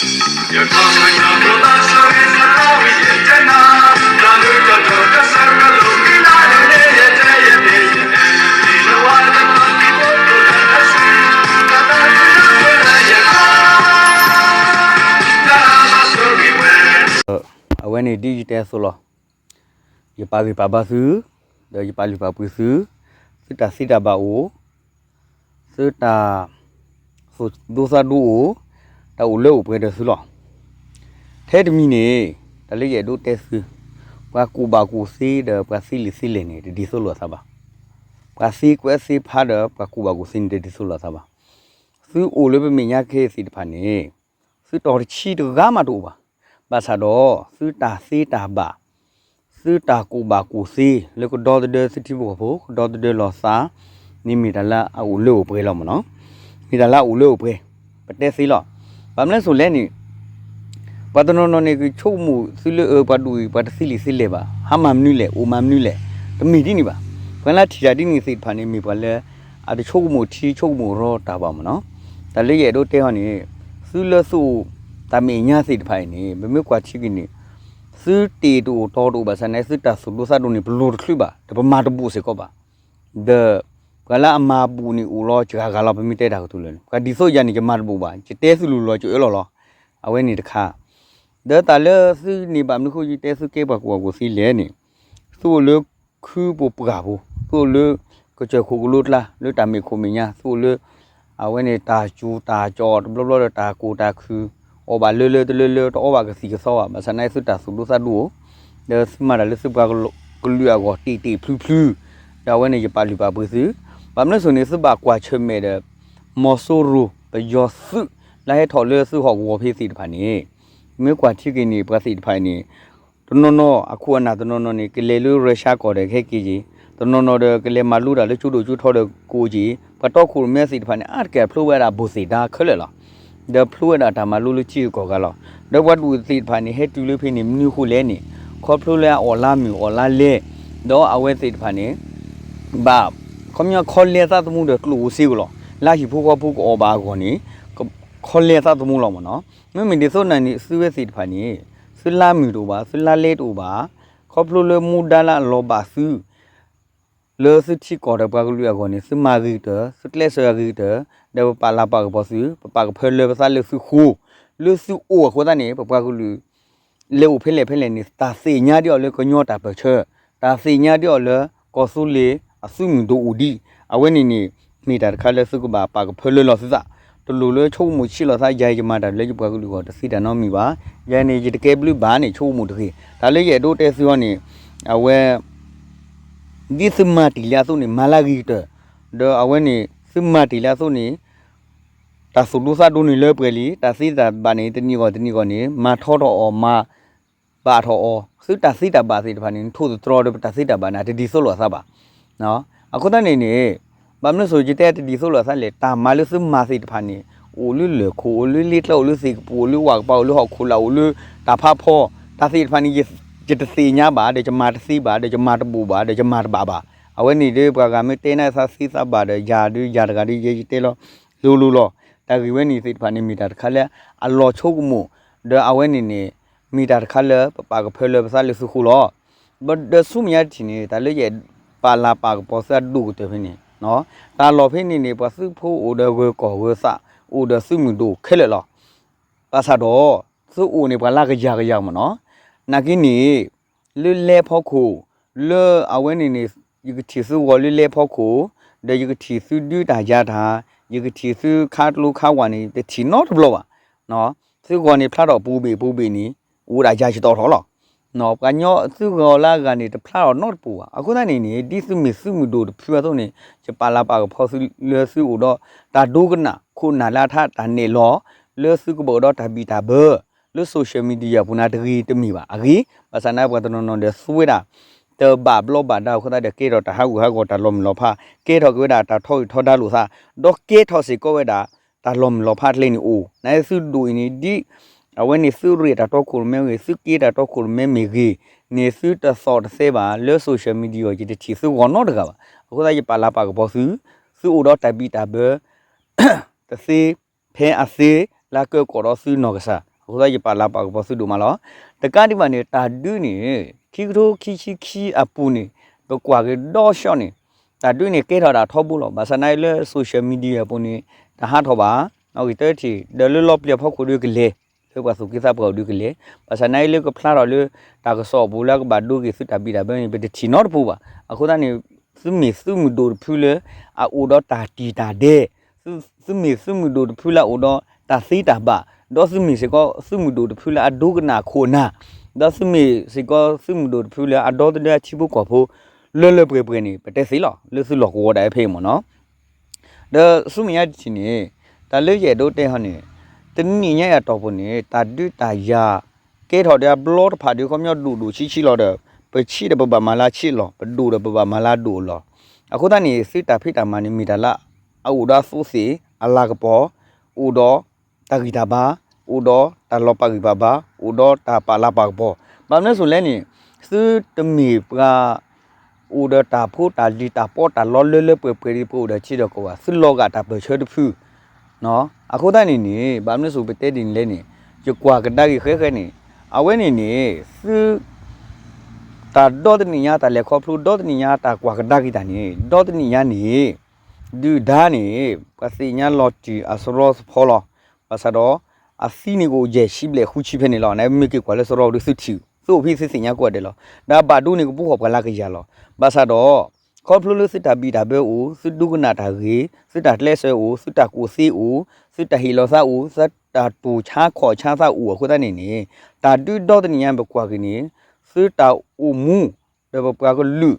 အဝဲန့ၣ်ဒ်ယတဲအသိးလီၤ. ယပာ်ဂံၢ်ပာ်ဘါသု, ဒီးယပာ်လုၢ်ပာ်ပှ့ၤသု, သုတၢ်သ့တၢ်ဘၣ်အိၣ်, သုတၢ်သူၣ်ဒိသးဒိအိၣ်, တၢ်အိၣ်လၢအိၣ်ပှဲၤဒီးသုလီၤ. ထဲတမံၤန့ၣ် တၢ်လၢယအဲၣ်ဒိးတဲသု, ပှၤကူၣ်ဘၣ်ကူၣ်သ့ဒီးပှၤသ့လံာ်သ့လဲၢ်န့ၣ် တဒ်သိးလိာ်သးဘၣ်. ပှၤသ့ကွဲးသ့ဖးဒီးပှၤကူၣ်ဘၣ်ကူၣ်သ့န့ၣ် တဒ်သိးလိာ်သးဘၣ်. သုအိၣ်လၢပမဲာ်ညါခဲအံၤသ့ၣ်တဖၣ်န့ၣ် သုတီၤတဆံတဂၤမးတအိၣ်ဘၣ်. ဘၣ်ဆၣ်ဒီး သုတၢ်သ့တၢ်ဘၣ်, သုတၢ်ကူၣ်ဘၣ်ကူၣ်သ့လၢကဒီသဒၢသုထံဖိကီၢ်ဖိ ကဒီသဒၢလီၤသးန့ၣ် မ့ၢ်တၢ်လၢအအိၣ်လၢအိၣ်ပှဲၤလီၤမ့ၢ်နီၤ. မ့ၢ်တၢ်လၢအအိၣ်လၢအိၣ်ပှဲၤ, ပတဲသ့လီၤ. ဘၣ်မနုၤအဃိလဲၣ်န့ၣ် ပှၤတနီၤနီၤန့ၣ် ကဆိကမိၣ်သုလၢအၢ ပှၤဒိၣ်အံၤ ပှၤတသ့လံာ်သ့လဲၢ်ဘၣ်, ဟါမၢ်မနုၤလဲၣ်, အိၣ်မးမနုၤလဲၣ်, တမ့ၢ်ဒ်န့ၣ်ဘၣ်. ပှၤလၢထံၣ်တၢ်ဒ်န့ၣ်သ့ၣ်တဖၣ်န့ၣ် မ့ၢ်ပှၤလၢ အတဆိကမိၣ်ထံဆိကမိၣ်ရီတၢ်ဘၣ်မ့ၢ်နီၤ. တၢ်လၢယအဲၣ်ဒိးတဲအီၤန့ၣ် သုလၢသုအိၣ်တၢ်မဲာ်ညါသ့ၣ်တဖၣ်အံၤန့ၣ် ပမ့ၢ်ကွၢ်ထံက့ၤန့ၣ် သုတ့ၢ်တအိၣ်တီၤတအိၣ်ဘၣ်ဆၣ်န့ၣ် သုတၢ်သူၣ်ဒိသးဒိန့ၣ် ပလိၤတချုးဘၣ်, ဒီးပမၤတဘူးစ့ၢ်ကီးဘၣ်. ဒီးပှၤလၢအမၤဘူးန့ၣ်အိၣ်လီၤစှၤဂၤလီၤ ပမ့ၢ်တဲတၢ်ကတိၤလၢာ်န့ၣ် ပှၤဒ်သိးယၤန့ၣ် ယမၤတဘူးဘၣ်, ယတဲသုလိၤလီၤ ယအၢၣ်လီၤလီၤ. အဝဲန့ၣ်တခါ ဒီးတၢ်လၢသုန့ၣ်ဘၣ်မနုၤဃိ ယတဲသုကဲပှၤကူၣ်ဘၣ်ကူၣ်သ့လဲၣ်န့ၣ် သုအိၣ်လၢခုပူၤပှၢ်ပူၤ, သုအိၣ်လၢကစၢၢ်ခိၣ်ကလိကျါ လၢတၢ်မဲာ်ခိၣ်မဲာ်ညါ, သုအိၣ်လၢ အဝဲန့ၣ်တၢ်စူၤတၢ်ကၠီတဘျီဘျီဒီးတၢ်ကူၣ်တၢ်ခုၣ်, အီၣ်ဘၣ်လၢလၢတလၢလၢ တအီဘၣ်ကသံၣ်ကသီဘၣ်, ဘၣ်ဆၣ်နာ်သုတၢ်သူၣ်ဒိသးဒိအိၣ်, ဒီးသုမၤတၢ်လၢသုပှၤကလုာ်အဂီၢ်တ့ၢ်တ့ၢ်ဖျုဖျု, ဒီးအဝဲန့ၣ်ယပာ်လုၢ်ပာ်ပှ့ၤသု, ဘၣ်မနုၤအဃိန့ၣ် သုဘၣ်ကွၢ်ဆၢၣ်မဲာ်ဒီး မီၤစိရိၤပယီၤသုး လၢဟဲထီၣ်လၢသုဟီၣ်ကဝီၤဖဲသ့ၣ်တဖၣ်န့ၣ်, မ့ၢ်ကွၢ်ထံက့ၤန့ၣ် ပှၤသ့ၣ်တဖၣ်အံၤန့ၣ် တနီၤနီၤ အခိၣ်အနၢ်တနီၤနီၤန့ၣ် ကလဲၤလၢရၢၡါကီၢ်ဒီးကဟဲက့ၤက့ၤ, တနီၤနီၤဒီးကလဲၤမၤလိတၢ်လၢကၠိဒိၣ်ကၠိထီဒီးကအိၣ်က့ၤ, ပှၤတီခိၣ်ရိၣ်မဲသ့ၣ်တဖၣ်န့ၣ် အါတက့ၢ်ဖျိဝဲဒၣ်ဘိၣ်သ့ၣ်ဒါခဲလၢာ်လီၤ. ဒီးဖျိဝဲဒၣ်တၢ်မၤလိလၢထံဂုၤကီၢ်ဂၤလီၤ. ဒီးပှၤဒူၣ်သ့ၣ်တဖၣ်န့ၣ် ဟဲတုၤလၢဖဲန့ၣ် မနုၤအဃိလဲၣ်န့ၣ်, ခီဖျိလၢအအီၣ်လါမုၢ်အီၣ်လါလဲ, ဒီးအဝဲသ့ၣ်တဖၣ်န့ၣ် ဘၣ် ခီပညီခီလဲသးသမူဒီးကျိၣ်ဧိၤစ့ဧိၤလီၤ. လၢဟံၣ်ဖိဃီဖိကအီၣ်ဘၣ်အဂီၢ်န့ၣ် ခီလဲသးသမူလီၤမ့ၢ်နီၤ. မ့မ့ၢ်ဒ်သိးန့ၣ်န့ၣ် သုဝဲသ့ၣ်တဖၣ်န့ၣ် သုလါမုၢ်တအိၣ်ဘၣ်, သုလါလဲတအိၣ်ဘၣ်, ခီဖျိလၢမူဒါလၢအလီၤဘၣ်သု လၢသုထံကီၢ်ဒီးပှၤကလုာ်အဂီၢ်န့ၣ် သုမၤဂ့ၤကတၢၢ်, သုကျဲးစၢးဂ့ၤကတၢၢ်, ဒီးပပာ်လၤပာ်ကပီၤသု, ပပာ်ကဖၢလၢပသးလၢသုဃိ, လၢသုအိၣ်အဃိသတးန့ၣ် ပပှၤကလုာ် လဲၤအိၣ်ဖဲလဲၣ်ဖဲလဲၣ်န့ၣ် တၢ်သ့ၣ်ညါဒ်အီၤလၢကညီတၢ်ပၢၢ်ဆၢ, တၢ်သ့ၣ်ညါဒ်အီၤလၢ ကီၢ်သူလ့ၤအသုးမုၢ်ဒိၣ်အိၣ်ဒံး, အဝဲန့ၣ်န့ၣ် မ့ၢ်တၢ်တခါလၢသုကဘၣ်ပာ်ကဖၢလၢလီၤသုသး, တလိၣ်လၢဆိကမိၣ်ဆံးလီၤသး ယၤယကမၤတၢ်လၢယပှၤကလုာ်အဂီၢ်တသ့တၢ်နီတမံၤဘၣ်, ယၤန့ၣ် ယတကဲဘျုးဘၣ်န့ၣ် ဆိကမိၣ်တဂ့ၤ. တၢ်လၢယအဲၣ်ဒိးတဲသုအီၤန့ၣ် အဝဲ ဒ်သုမၤတ့ၢ်လံအသိးန့ၣ် မၤလၢဂ့ၤကတၢၢ်, ဒီးအဝဲန့ၣ် သုမၤတ့ၢ်လံအသိးန့ၣ် တၢ်သူၣ်ဒိသးဒိန့ၣ်လၢပှဲၤလံ, တၢ်သ့တၢ်ဘၣ်န့ၣ် တနံၤဂီၢ်တနံၤဂီၢ်န့ၣ် မၤထီထီၣ်အီၤ မၤဘၣ်ထီၣ်အီၤ, သုတၢ်သ့တၢ်ဘၣ်သ့ၣ်တဖၣ်န့ၣ် နထိၣ်သတြီၤဒီးပတၢ်သ့တၢ်ဘၣ်န့ၣ် တဒ်သိးလိာ်အသးဘၣ်. အဃိသတးန့ၣ်န့ၣ် ဘၣ်မနုၤအဃိ ယတဲတဒ်သိးလိာ်အသးလဲၣ်, တၢ်မၤလၢသုမၤသ့ၣ်တဖၣ်န့ၣ် အိၣ်လၢလၢၢ်ခိၣ်, အိၣ်လၢလ့ကျဲ, အိၣ်လၢသ့ၣ်ကပူၤ, အိၣ်လၢဝၣ်ကပၤ, အိၣ်လၢဟီၣ်ခိၣ်လာ်, အိၣ်လၢတၢ်ဖးဖီ, တၢ်သ့ၣ်တဖၣ်န့ၣ် ယတသ့ၣ်ညါဘၣ်, ဒီးယမၤတသ့ဘၣ်, ဒီးယမၤတဘူးဘၣ်, ဒီးယမၤတဘၣ်ဘၣ်. အဝဲန့ၣ်ဒီး ပှၤဂၤမ့ၢ်တဲနၤသးသ့သးဘၣ်ဒီး ယၤဒုးယၤတဂၤဒီး ယဲယတဲလီၤလိၤလိၤလီၤ. တၢ်ဂ့ၢ်ဝဲန့ၣ်သ့ၣ်တဖၣ်န့ၣ် မ့ၢ်တၢ်တခါလၢအလီၤဆိကမိၣ်, ဒီးအဝဲန့ၣ်န့ၣ် မ့ၢ်တၢ်တခါလၢပပာ်ကဖၢလၢပသးလၢသုဃိလီၤ. ဒီးဆူမဲာ်ညါတထံၣ်န့ၣ် တၢ်လၢယပာ်လၤပာ်ကပီၤသုအဒိၣ်ကတၢၢ်ဖဲန့ၣ်, တၢ်လီၢ်ဖဲန့ၣ်န့ၣ် ပှၤသုးဖိအိၣ်ဒီးဂၢၤကီၢ်ဂၢၤသး, အိၣ်ဒီးသုးမုၢ်ဒိၣ်ခဲလၢာ်လီၤ. ဘၣ်ဆၣ်ဒီး သုအိၣ်န့ၣ် ပှၤလၢကယၤကယၤမ့ၢ်နီၤ, နာ်က့န့ၣ် လၢလဲဖီခိၣ်, လၢအဝဲန့ၣ်န့ၣ် ယကထံၣ်သုဂီၤလၢလဲဖီခိၣ်, ဒီးယကထံၣ်သုဒုးတၢ်ယၤတၢ်, ယကထံၣ်သုခါကျိခါဝၣ်န့ၣ် တထံၣ်နီတဘျီဘၣ်. သုဂီၤန့ၣ်ဖျါထီၣ်ပူၤဘ့ၣ်ပူၤဘ့ၣ်န့ၣ် အိၣ်ဒၣ်ယၤယတီၢ်ထီၣ်လီၤ. ပှၤကညီသုဂီၤလၢအဂၤန့ၣ် တဖျါထီၣ်နီတပူၤဘၣ်. အဃိသတးန့ၣ်န့ၣ် ဒ်သုမ့ၢ်သုးမုၢ်ဒိၣ်တဖုအသိးန့ၣ် ယပာ်လၤပာ်ကဖီသုလၢသုအိၣ်ဒီးတၢ်ဒိကနၣ်ခိၣ်နၢ်လၢအထါတၢ်နဲၣ်လီၤ လၢသုကဘၣ်အိၣ်ဒီးတၢ်ဘံၣ်တၢ်ဘၢ လၢ social media ပူၤန့ၣ်တဂ့ၤတမ့ၢ်ဘၣ်. အဂ့ၢ် ဘၣ်ဆၣ်န့ၣ် ပှၤတနီၤနီၤဒီးသူဝဲဒၣ် တဘၣ်ဘျီဘၣ်ဒါအဃိသတးဒီး ကဲထီၣ်တၢ်ဟးဂူာ်ဟးဂီၤတၢ်လီၤမုၢ်လီၤဖး, ကဲထီၣ်က့ၤဝဲဒၣ်တၢ်ထီဂံၢ်ထီဒါလိာ်သး, ဒီးကဲထီၣ်စ့ၢ်ကီးဝဲဒၣ် တၢ်လီၤမုၢ်လီၤဖးအကျဲန့ၣ်အိၣ်. နာ်သုဒိၣ်အံၤန့ၣ် ဒ်အဝဲန့ၣ်သုရ့ၣ်တၢ်တီခိၣ်ရိၣ်မဲဂ့ၤ, သုက့တၢ်တီခိၣ်ရိၣ်မဲမ့ၢ်ဂ့ၤန့ၣ် သုတသီၣ်တသဲဘၣ်လၢ social media ယတထံၣ်သုဂီၤနီတဂၤဘၣ်. အဃိသတးယပာ်လၤပာ်ကပီၤသု, သုအိၣ်ဒီးတၢ်ဘံၣ်တၢ်ဘၢ တသ့ဖဲအသ့ လၢကၢကီၢ်ဒီးသုနီၢ်ကစၢ် အဃိသတးယပာ်လၤပာ်ကပီၤသုဒိၣ်မးလီၤ. တကးဒံးဘၣ်န့ၣ် တၢ်ဒုးန့ၣ် ခံကထိခံဆံခံအပူၤန့ၣ် ပကွၢ်က့ၤဒီးရှီန့ၣ် တၢ်ဒုးန့ၣ်ကဲထီၣ်ဒၣ်ထီဘိလီၤ. ဘၣ်ဆၣ်နာ်အံၤလၢ social media အပူၤန့ၣ် တဟးထီၣ်ဘၣ်, ဂ့ၤတထံၣ် ဒီးလၢလီပျံၤအဖီခိၣ်ဒုးကလဲၤ လၢပှၤသူၣ်က့သးပှၢ်အိၣ်ဒုးကလဲၤ, ဘၣ်ဆၣ်နာ်အံၤလၢကဖျါထီၣ်လၢ တၢ်ကစီၣ်အပူၤလၢကဘၣ်ဒိဂ့ၤသုတၢ်ဘံၣ်တၢ်ဘၢန့ၣ် ပတထံၣ်နီတပူၤဘၣ်. အဃိသတးန့ၣ် သုမ့ၢ်သုးမုၢ်ဒိၣ်တဖုလၢ အအိၣ်ဒီးတၢ်တံာ်တၢ်ဒဲး, သုမ့ၢ်သုးမုၢ်ဒိၣ်တဖုလၢအအိၣ်ဒီးတၢ်သ့တၢ်ဘၣ်, ဒီးသုမ့ၢ်စ့ၢ်ကီးသုးမုၢ်ဒိၣ်တဖုလၢအဒိကနၣ်အခိၣ်အနၢ်, ဒီးသုမ့ၢ်စ့ၢ်ကီးသုးမုၢ်ဒိၣ်တဖုလၢအဒီသဒၢအထံဖိကီၢ်ဖိ လၢလၢပှဲၤပှဲၤန့ၣ် ပတဲသ့လီၤ လၢသုလီၢ်ကဝီၤဒၣ်ဖဲအံၤမ့ၢ်နီၤ. ဒီးဆူမဲာ်ညါတထံၣ်န့ၣ် တၢ်လၢယအဲၣ်ဒိးတဲဟီန့ၣ် တနံၣ်ညါအံၤအတီၢ်ပူၤန့ၣ် တၢ်ဒုးတၢ်ယၤ ကဲထီၣ်ဒီးအဘျီတဖၣ်ဒီးခီပညီဒိၣ်ဒိၣ်ဆံးဆံးလီၤဒီး ပဆံးဒီးပဘၣ်မၤလၢဆံးလီၤ, ပဒိၣ်ဒီးပဘၣ်မၤလၢဒိၣ်လီၤ. အဃိသတးန့ၣ် သုတၢ်ဖံးတၢ်မၤန့ၣ် မ့ၢ်တၢ်လၢအအိၣ်ဒီးအသူးသ့ၣ်အလၤကပီၤ, အိၣ်ဒီးတၢ်ဂံၢ်တၢ်ဘါ, အိၣ်ဒီးတၢ်လီၤပာ်ဂံၢ်ပာ်ဘါ, အိၣ်ဒီးတၢ်ပာ်လၤပာ်ကပီၤ, ဘၣ်မနုၤအဃိလဲၣ်န့ၣ် သုတမ့ၢ်ပှၤ အိၣ်ဒီးတၢ်ဖိတၢ်လံၤတၢ်ပီးတၢ်လီလၢလၢပှဲၤပှဲၤဒ်ပအိၣ်ဒီးထံဒီးကီၢ်ဘၣ်, သုလီၤဂာ်တၢ်ပၢၢ်ဆၢတဖု. အဃိသတးန့ၣ်န့ၣ် ဘၣ်မနုၤအဃိပတဲဒ်န့ၣ်လဲၣ်န့ၣ် ယကွၢ်ကဒါက့ၤဃဲဃဲန့ၣ် အဝဲန့ၣ်န့ၣ် သု တၢ်ဒီတနံၣ်ညါတၢ်လဲၤခီဖျိ ဒီတနံၣ်ညါတၢ်ကွၢ်ကဒါက့ၤတၢ်န့ၣ် ဒီတနံၣ်ညါန့ၣ် ဒုၣ်ဒါန့ၣ် ပှၤသ့ၣ်ညါလီၤတံၢ်အစရီသဖီလီၤ. ဘၣ်ဆၣ်ဒီး အသံန့ၣ်ကအိၣ်ယဲၢ်ဆံဘျဲၣ်ဃုဆံဖဲန့ၣ်လီၤ. နမ့ၢ်က့ၤကွၢ်လၢစရီဒုးသုထံၣ် သုအိၣ်ဖဲသုသ့ၣ်ညါကိးဂၤဒဲးလီၤ. ဒီးအဘၣ်ဒိန့ၣ်ကပူၤဃီၣ်ပှၤလၢကယၤလီၤ. ဘၣ်ဆၣ်ဒီး ခီဖျိလၢသုတၢ်ဘံၣ်တၢ်ဘၢအိၣ်, သုဒိကနၣ်တၢ်ဂ့ၤ, သုတၢ်ကျဲးစၢးအိၣ်, သုတၢ်ကူၣ်သ့အိၣ်, သုတၢ်ဟ့ၣ်လီၤသးအိၣ်, သုတၢ်တူၢ်ဆါခီၣ်ဆါသးအိၣ်အဃိသတးန့ၣ်န့ၣ် တၢ်ဒုးဒီတနံၣ်ညါပကွၢ်က့ၤန့ၣ် သုတၢ်အိၣ်မူ ဒီးပပှၤကလုာ်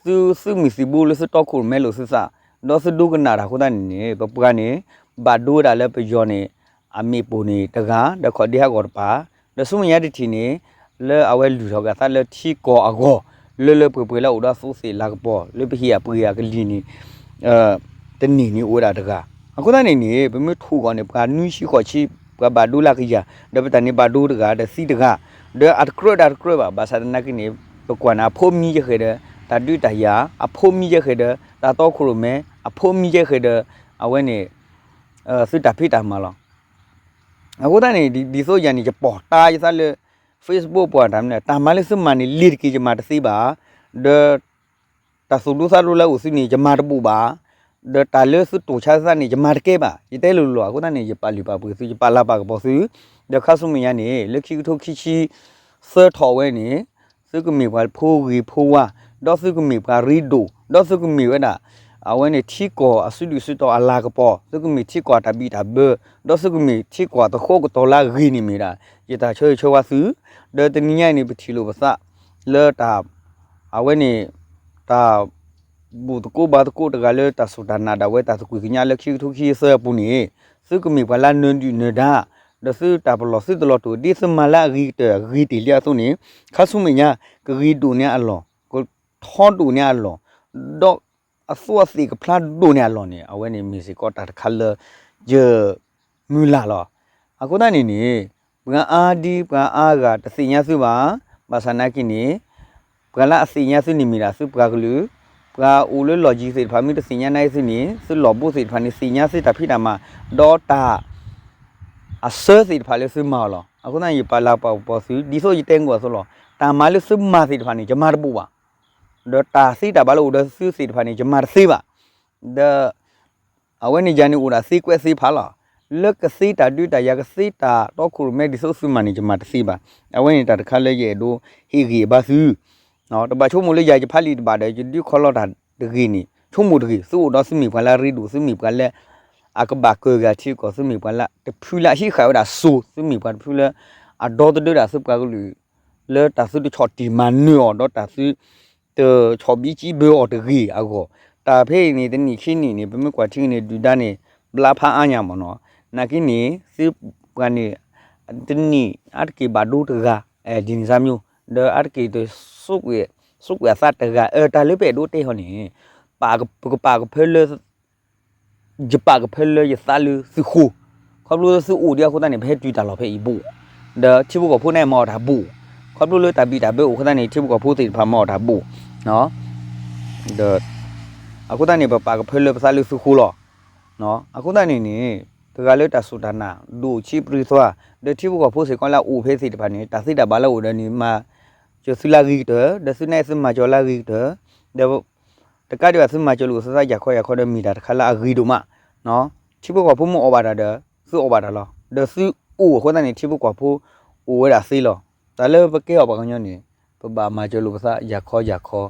သုသုးမုၢ်သံၣ်ဘိလၢသုတီခိၣ်ရိၣ်မဲလိာ်သုသး, ဒီးသုဒိကနၣ်တၢ်အဃိသတးန့ၣ်န့ၣ် ပပှၤန့ၣ် ဘၣ်ဒိဝဲဒၣ်လၢပယီၤန့ၣ် အမ့ၣ်ပိၢ်န့ၣ်တဂၤ ဒီးခီၣ်ဒ့ဟးဂီၤတပၤ, ဒီးဆူမဲာ်ညါတထံၣ်န့ၣ် လၢအဝဲလုၢ်ထီၣ်က့ၤအသးလၢထံကီၢ်အဂီၢ် လၢလၢပှဲၤပှဲၤလၢအအိၣ်ဒီးအသူးသ့ၣ်လၤကပီၤ လၢပဟံၣ်အပှ့ၤအကလံၤန့ၣ် တန့ၢ်န့ၣ်အိၣ်ဝဲဒၣ်တဂၤ. အဃိသတးန့ၣ်န့ၣ် ပမ့ၢ်ထိၣ်ဂီၤန့ၣ် ပှၤနွံဆံဃိးဆံ ပှၤဘၣ်ဒိလၢကယၤ ဒီးပတၢ်န့ၣ်ဘၣ်ဒိတဂၤ ဒီးသံတဂၤ, ဒီးအတကြၢးဒီးအတကြၢးဘၣ်, ဘၣ်ဆၣ်သနာ်က့န့ၣ် ပကွၢ်န့ၣ် အဖိမံယဲၢ်ဃဲၤဒီး တၢ်ဒုးတၢ်ယၤ, အဖိမံယဲၢ်ဃဲၤဒီး တၢ်တီခိၣ်ရိၣ်မဲ, အဖိမံယဲၢ်ဃဲၤဒီး အဝဲန့ၣ် သုတၢ်ဖံးတၢ်မၤလီၤ. အဃိသတးန့ၣ် ဒ်သိးယၤန့ၣ် ယပီၢ်တၢ်ယသးလၢ Facebook ပှၤတၢ်မနုၤ တၢ်မၤလၢသုမၤန့ၣ် လ့ၤတက့ၢ်ယမၤတသ့ဘၣ်, ဒီး တၢ်သူၣ်ဒိသးဒိလၢအအိၣ်သုန့ၣ် ယမၤတဘူးဘၣ်, ဒီးတၢ်လၢသုတိၢ်ဆါသးန့ၣ် ယမၤတကဲဘၣ်, ယတဲလိၤလိၤလီၤ. အဃိသတးန့ၣ် ယပာ်လုၢ်ပာ်ပှ့ၤသု ယပာ်လၤပာ်ကပီၤသု, ဒီးခါဆူမဲာ်ညါန့ၣ် လၢခံကထိခံဆံသၢထီၣ်ဝဲန့ၣ် သုကမ့ၢ်ပှၤဖိဂ့ၤဖိဝါ, ဒီးသုကမ့ၢ်ပှၤရ့ဒိၣ်, ဒီးသုကမ့ၢ်ဝဲဒၣ် အဝဲန့ၣ်ထံကီၢ်အစုဒုၣ်စုတီၤအလၤကပီၤ, သုကမ့ၢ်ထံကီၢ်အတၢ်ဘံၣ်တၢ်ဘၢ, ဒီးသုကမ့ၢ်ထံကီၢ်သဃိကတီၤလၢအဂ့ၤန့ၣ်မ့ၢ်ဒၣ် ယတၢ်ဆၢဂ့ၤဆၢဝါသု, ဒီးတနံၤညါအံၤန့ၣ် ပထံၣ်လိာ်ပသး လၢတၢ် အဝဲန့ၣ် တၢ် ဘူၣ်သကိးဘါသကိးတဂၤလၢတၢ်စူၢ်တၢ်နာ်ဒၣ်ဝဲတၢ်သကွံာ်ကညးလၢခံကထိခံဆံသၢအပူၤန့ၣ် သုကမ့ၢ်ပှၤလၢနၢၤဒုၣ်နၢၤဒါ, ဒီးသုတၢ်ပလီၢ်သုတလီၤတိာ် ဒ်သုမၤလၢအဂ့ၤကတၢၢ်အဂ့ၤတ့ၢ်လံအသိးန့ၣ် ခါဆူမဲာ်ညါ ကဂ့ၤဒိၣ်န့ၢ်အလီၢ်, ကထီဒိၣ်န့ၢ်အလီၢ်, ဒီးအသူးအသ့ၣ်ကဖျါဒိၣ်န့ၢ်အလီၢ်န့ၣ် အဝဲန့ၣ်မ့ၢ်စ့ၢ်ကီးတၢ်တခါလၢ ယ မုၢ်လၢ်လီၤ. အဃိသတးန့ၣ်န့ၣ် ပှၤအါဒံပှၤအါဂၤတသ့ၣ်ညါသုဘၣ်. ဘၣ်ဆၣ်နာ်က့န့ၣ် ပှၤလၢအသ့ၣ်ညါသုန့ၣ်မ့ၢ်ဒၣ်သုပှၤကလုာ်, ပှၤအိၣ်လၢလီၢ်ယံၤသ့ၣ်တဖၣ်မ့ၢ်တသ့ၣ်ညါနာ်က့သုန့ၣ် သုလီၢ်ဘိသ့ၣ်တဖၣ်န့ၣ် သ့ၣ်ညါသုတၢ်ဖံးတၢ်မၤ ဒီးတၢ် အဆၢသ့ၣ်တဖၣ်လၢသုမၤအီၤလီၤ. အဃိသတးန့ၣ် ယပာ်လၤပာ်ကပီၤသု ဒ်သိးယတဲနုာ်အသိးလီၤ. တၢ်မၤလၢသုမၤသ့ၣ်တဖၣ်န့ၣ် ယမၤတဘူးဘၣ်. ဒီးတၢ်သ့တၢ်ဘၣ်လၢအိၣ်ဒီးသုသ့ၣ်တဖၣ်န့ၣ် ယမၤတသ့ဘၣ်. ဒီး အဝဲန့ၣ်ယၤန့ၣ်အိၣ်ဒၣ်သ့ကွဲးသ့ဖးလီၤ. လၢကသ့တၢ်ဒုးတၢ်ယၤ ကသ့တၢ်တီခိၣ်ရိၣ်မဲဒ်သိးသုမၤန့ၣ် ယမၤတသ့ဘၣ်. အဝဲန့ၣ်တၢ်တခါလၢယအဲၣ်ဒိးဟ့ၣ်ဂံၢ်ဘါသု တဘၣ်ဆိကမိၣ်လၢယၤယဖးလံာ်တဘၣ်ဒီး ယဒုးခီလီၤတၢ်တဂ့ၤန့ၣ် ဆိကမိၣ်တဂ့ၤ. သုအိၣ်ဒီးသုမ့ၢ်ပှၤလၢအရ့ဒိၣ် သုမ့ၢ်ပှၤလၢ အကဘၣ်ကၢၢ်ဂၤထံကီၢ် သုမ့ၢ်ပှၤလၢတဖုလၢအဟံးဃာ်ဝဲဒၣ်စိၤ သုမ့ၢ်ပှၤတဖုလၢ အဒီသဒၢဒၣ်သုပှၤကလုာ် လၢတၢ်သုတဆီၣ်တံၢ်မၤနၢၤအီၤ ဒီးတၢ်သု တဆီၣ်ဘံကံဘၢအီၤတဂ့ၤအဂီၢ် တၢ်ဖဲအံၤန့ၣ် တနံၣ်ခံနံၣ်န့ၣ် ပမ့ၢ်ကွၢ်ထံန့ၣ် ဒုၣ်ဒါန့ၣ် ဘျါဖးအါညါမ့ၢ်နီၤ. နာ်က့န့ၣ် သုပှၤန့ၣ် တနံၣ်အါတက့ၢ်ဘၣ်ဒိတဂၤ ဒ်န့ၣ်စၢ်မျိုး ဒီးအါတက့ၢ်တ ဆိကွံာ်အသးတဂၤ တၢ်လၢပအဲၣ်ဒိးတဲဟီန့ၣ် ပကပာ်ကဖၢလၢ ယပာ်ကဖၢလၢယသးလၢသုဃိ ခီဖျိလၢသုအိၣ်ဒံးအဃိသတးန့ၣ် ပဟဲတုၤတၢ်လီၢ်ဖဲအံၤဘူး ဒီးထံဖိကီၢ်ဖိန့ၣ်မၤအီၣ်တၢ်ဘူး ခီဖျိလၢတၢ်ဘံၣ်တၢ်ဘၢအိၣ်အဃိသတးန့ၣ် ထံဖိကီၢ်ဖိသ့ၣ်တဖၣ်မၤအီၣ်တၢ်ဘူး ဒီး အဃိသတးန့ၣ် ပပာ်ကဖၢလၢပသးလၢသုဃိလီၤ. အဃိသတးန့ၣ်န့ၣ် တဂၤလၢတၢ်စူၢ်တၢ်နာ် ဒိၣ်ဆံးပြံသွါ, ဒီးထံဖိကီၢ်ဖိစ့ၢ်ကီးလၢအအိၣ်ဖဲသ့ၣ်တဖၣ်န့ၣ် တၢ်သ့တၢ်ဘၣ်လၢအအိၣ်ဒီးန့ၣ် မၤစၢၤသုလၢအဂ့ၤကတၢၢ်, ဒီးသုနာ်အံၤသုမၤစၢၤလၢအဂ့ၤကတၢၢ်, ဒီး တကးဒံးဘၣ်သုမၤစၢၤလိာ်သုသးယၤခီယၤခီဒီးမ့ၢ်တၢ်တခါလၢအဂ့ၤဒိၣ်မး, ထံဖိကီၢ်ဖိမ့ၢ်အီၣ်ဘၣ်တၢ်ဒီး သုအီၣ်ဘၣ်တၢ်လီၤ. ဒီးသုအိၣ်အဃိသတးန့ၣ် ထံဖိကီၢ်ဖိအိၣ်ဝဲဒၣ်သ့လီၤ. တၢ်လၢပကဲအီၤပှၤကညီန့ၣ် ပဘၣ်မၤစၢၤလိာ်ပသးယၤခီယၤခီ,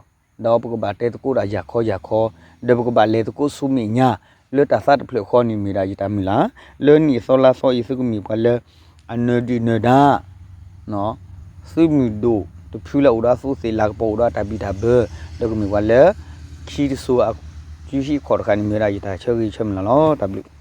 ဒီးပကဘၣ်တဲသကိးတၢ်ယၤခီယၤခီ, ဒီးပကဘၣ်လဲၤသကိးဆူမဲာ်ညါ လၢတၢ်သးတဖျၢၣ်ဃီန့ၣ် မ့ၢ်ဒၣ်ယတၢ်မုၢ်လၢ်, လၢနံၣ်အသီလါသီအံၤ သုကမ့ၢ်ပှၤလၢ အနၢၤဒုၣ်နၢၤဒါ သုးမုၢ်ဒိၣ်တဖုလၢအအိၣ်ဒီးအသူးအသ့ၣ်လၤကပီၤအိၣ်ဒီးအတၢ်ဘံၣ်တၢ်ဘၢ, ဒီးကမ့ၢ်ပှၤလၢ ခံတစိၤအစုဟံၣ်ခီၣ်တဃၣ်န့ၣ် မ့ၢ်ဝဲဒၣ်ယတၢ်ဆၢဂ့ၤဆၢမုၢ်လၢ်လီၤ. တၢ်ဘျုး